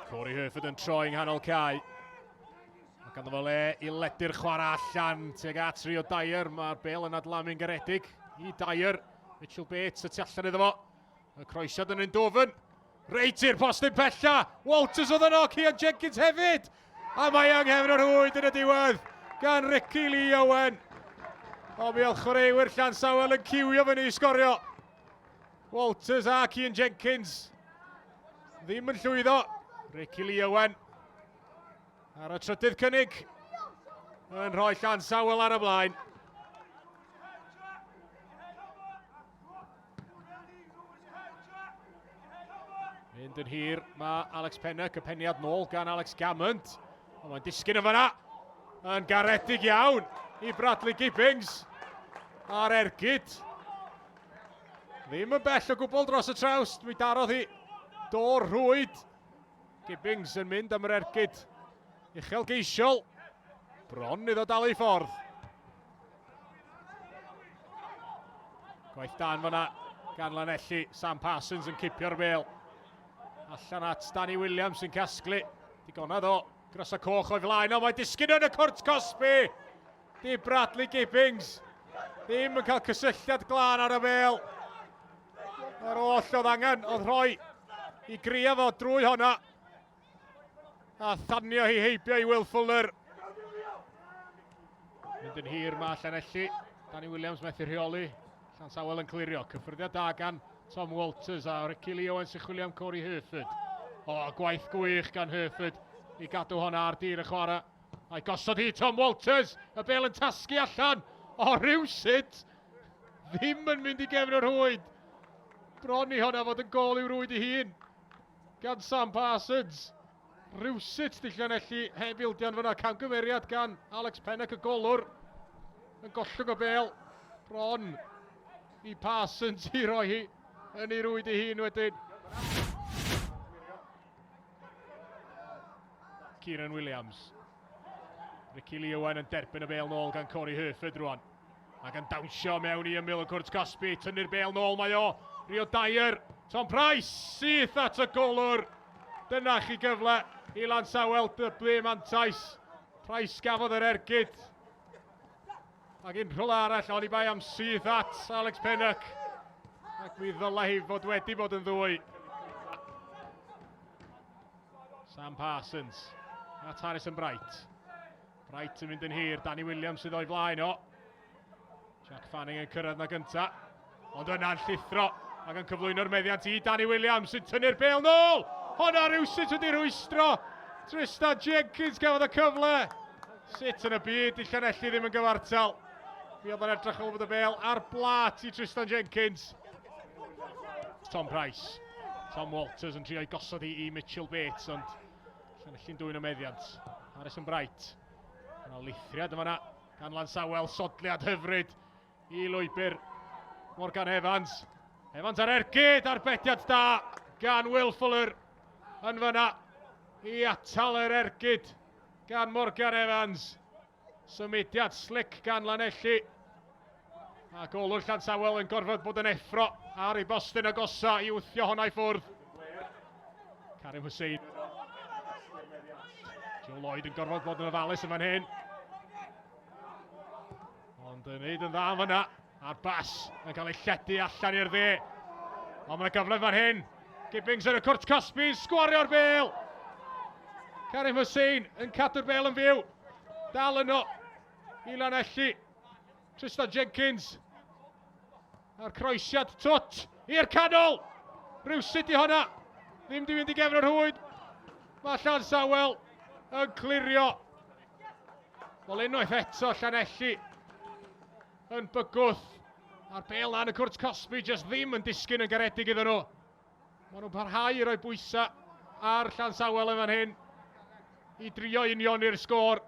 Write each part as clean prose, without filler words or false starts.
Corey Herford yn troi yng nghanol cae. Mae ganddo fo le i ledu'r chwarae allan tuag at Rio Dyer. Mae'r bel yn adlamu'n garedig i Dyer. Mitchell Bates y tu allan iddo fo. Y croesiad yn un dwfn. Reit i'r postyn pella. Walters oedd yno, Cian Jenkins hefyd. A mae yng nghefn yr rhwyd yn y diwedd gan Ricky Lee Owen. O, mi oedd chwaraewyr Llansawel yn ciwio fyny i sgorio. Walters a Cian Jenkins ddim yn llwyddo. Ricky Lee Owen ar y trydydd cynnig yn rhoi Llansawel ar y blaen. Mynd yn hir, mae Alex Pennock, y peniad nôl gan Alex Gammond. Ond mae'n disgyn yn fanna, yn garedig iawn i Bradley Gibbings ar ergyd. Ddim yn bell o gwbl dros y trawst, mi darodd hi dor rhwyd. Gibbings yn mynd am yr ergyd uchelgeisiol. Bron iddo dal ei ffordd. Gwaith dan fanna gan Lanelli. Sam Parsons yn cipio'r bel. Allan at Danny Williams sy'n casglu. Digonedd o grosa coch o'i flaen. O, mae disgyn yn y cwrt cosbi. Di Bradley Gibbings. Ddim yn cael cysylltiad glân ar y bel. Yr oll oedd angen oedd rhoi i grio fo drwy honna. A thanio hi heibio i Will Fuller. Mynd yn hir mae Llanelli. Danny Williams methu rheoli. Llansawel yn clirio. Cyffyrddiad da gan Tom Walters a Ricky Lee Owens sy'n chwilio am Corey Herford. O, gwaith gwych gan Herford i gadw honna ar dir y chwarae. A'i gosod hi Tom Walters, y bel yn tasgu allan. O, rhywsut, ddim yn mynd i gefn o'r rhwyd. Bron i honna fod yn gol i'w rwyd ei hun. Gan Sam Parsons. Rhywsut di Llanelli heb ildion fyna. Camgymeriad gan Alex Pennock y golwr. Yn gollwng y bel. Bron i Parsons i roi hi yn ei rwyd ei hun wedyn. Kieran Williams. Ricky Lee Owen yn derbyn y bel nôl gan Corey Herford rwan. Ac yn dawnsio mewn i ymyl y cwrt cosbi, tynnu'r bel nôl mae o. Rio Dyer, Tom Price, syth at y golwr. Dyna chi gyfle i Lansawel dyblu mantais. Price gafodd yr ergyd. Ac unrhyw arall, oni bai am syth at Alex Pennock. Ac mi ddylai hi fod wedi bod yn ddwy. Sam Parsons at Harrison Bright. Bright yn mynd yn hir, Danny Williams sydd o'i flaen o. Jack Fanning yn cyrraedd na gynta. Ond yna'n llithro ac yn cyflwyno'r meddiant i Danny Williams sy'n tynnu'r bel nôl. Honna rhywsut wedi rhwystro. Tristan Jenkins gafodd y cyfle. Sut yn y byd di Llanelli ddim yn gyfartal. Mi oedd yn edrych fel bod y bel ar blat i Tristan Jenkins. Tom Price. Tom Walters yn trio i gosod i, i Mitchell Bates, ond Llanelli'n dwyn o meddiant. Harrison Bright. Yna lithriad yma gan Lansawel, sodliad hyfryd i lwybr Morgan Evans. Evans ar ergyd, arbediad da gan Will Fuller yn fyna i atal yr ergyd gan Morgan Evans. Symudiad slic gan Lanelli. A golwr Llansawel yn gorfod bod yn effro ar ei bostyn agosa i wthio honna i ffwrdd. Karim Hussein. Joe Lloyd yn gorfod bod yn ofalus yn fan hyn. Ond yn neud yn dda yn fyna. A'r bas yn cael ei lledu allan i'r dde. Ond mae'n gyfle fan hyn. Gibbings yn y cwrt cosbi, sgwario'r bel. Karim Hussein yn cadw'r bel yn fyw. Dal yno i Lanelli. Tristan Jenkins. A'r croesiad twt i'r canol. Rhywsut i honna. Ddim di fynd i gefn o'r rhwyd. Mae Llansawel yn clirio. Wel unwaith eto Llanelli yn bygwth. A'r bel lan y cwrt cosbi jyst ddim yn disgyn yn garedig iddyn nhw. Maen nhw'n parhau i roi bwysau ar Llansawel yn fan hyn i drio unioni'r sgôr.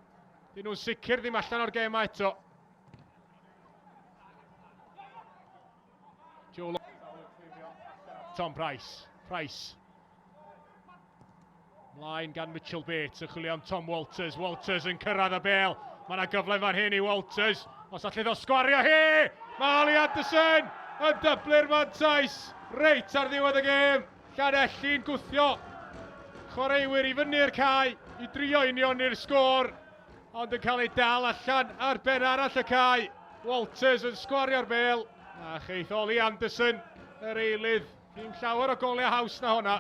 Dyn nhw'n sicr ddim allan o'r gêm eto. Joe Tom Price. Price. Mlaen gan Mitchell Bates yn chwilio am Tom Walters. Walters yn cyrraedd y bel. Mae yna gyfle fan hyn i Walters. Os allai ddo sgwario hi! Mae Ali Anderson yn dyblu'r mantais. Reit ar ddiwedd y gêm. Llanelli'n gwthio. chwaraewyr i fyny'r cae i drio unioni'r sgôr, ond yn cael ei dal allan ar ben arall y cae. Walters yn sgwario'r bêl, a cheith Ollie Anderson, yr eilydd, ddim llawer o goliau haws na honna.